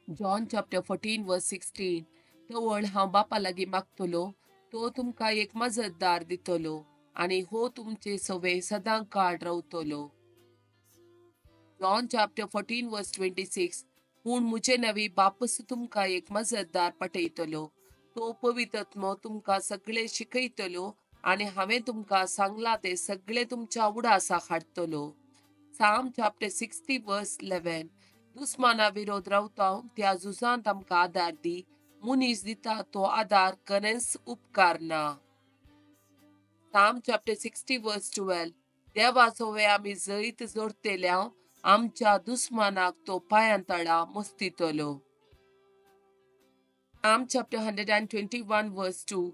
John chapter 14 verse 16. तवळ हांव बापा लागीं मागतलो, तो तुमकां एक मजतदार दितलो आनी हो तुमचे सवे सदां काळ रावतलो. John chapter 14 verse 26. पूण म्हजे नवी बापस तुमकां एक मजतदार पाठयतलो, तो पवित्रात्मो तुमकां सगळें शिकयतलो आनी हांवें तुमकां सांगलां तें सगळें तुमच्या उडासाक हाडटलो. Psalm chapter 60 verse 11. दुस्माना विरोध रावता त्या झुजांत आमकां आदार दी, मनीस दिता तो आदार खरेंच उपकारना. Psalm chapter 60 verse 12. देवा सोवे आमी जैत जोडतेल्या, आमच्या दुस्मानाक तो पांयां तळा मस्तितलो. Psalm chapter 121 verse 2.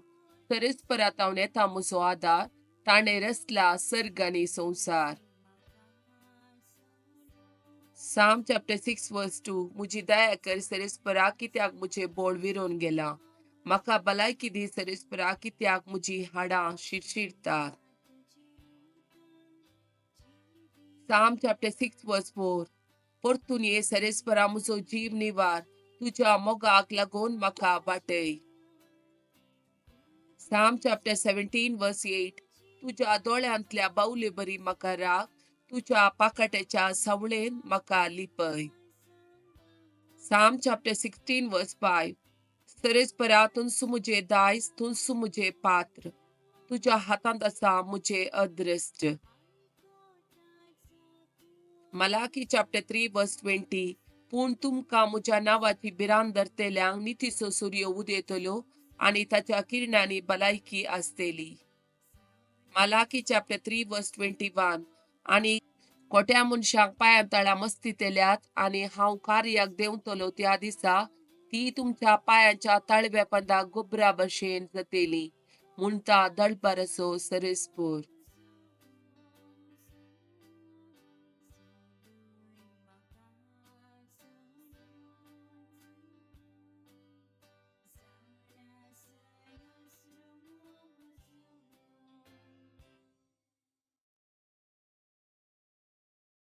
सरेस्परातावन येता म्हजो आदार, ताणें रचला सर्ग आनी संवसार. Psalm chapter 6 verse 2. म्हजी दया कर सरेस्परा, कित्याक म्हजें बोळ विरोन गेलां. म्हाका भलायकी दी सरेस्परा, कित्याक म्हजी हाडां शिरशिरतात. Psalm chapter 6 verse 4. परतून ये सरेस्परा, म्हजो जीव निवार, तुज्या मोगाक लागून म्हाका वाटय. Psalm chapter 17 verse 8. तुज्या दोळ्यांतल्या बावले बरी म्हाका राख, तुज्या पाकाट्याच्या सावळेन म्हाका लिपय. Psalm chapter 16 verse 5. सरेस्परा, तुंसू म्हजें दायज, तुंसू म्हजें पात्र, तुज्या हातांत आसा म्हजें अदृश्ट. Malachi chapter 3 verse 20. पूण तुमकां म्हज्या नांवाची भिरांत धरतल्यांक नितीचो सूर्य उदेतलो आनी ताच्या किरणांनी भलायकी आसतली. Malachi chapter 3 verse 21. आनी खोट्या मनशांक पांयां तळा मस्तितल्यात आनी हांव कार्याक देंवतलो त्या दिसा ती तुमच्या पांयांच्या तळव्या पंदा गोबरा भशेन जातली, म्हणटा दळपारसो सरेस्पूर.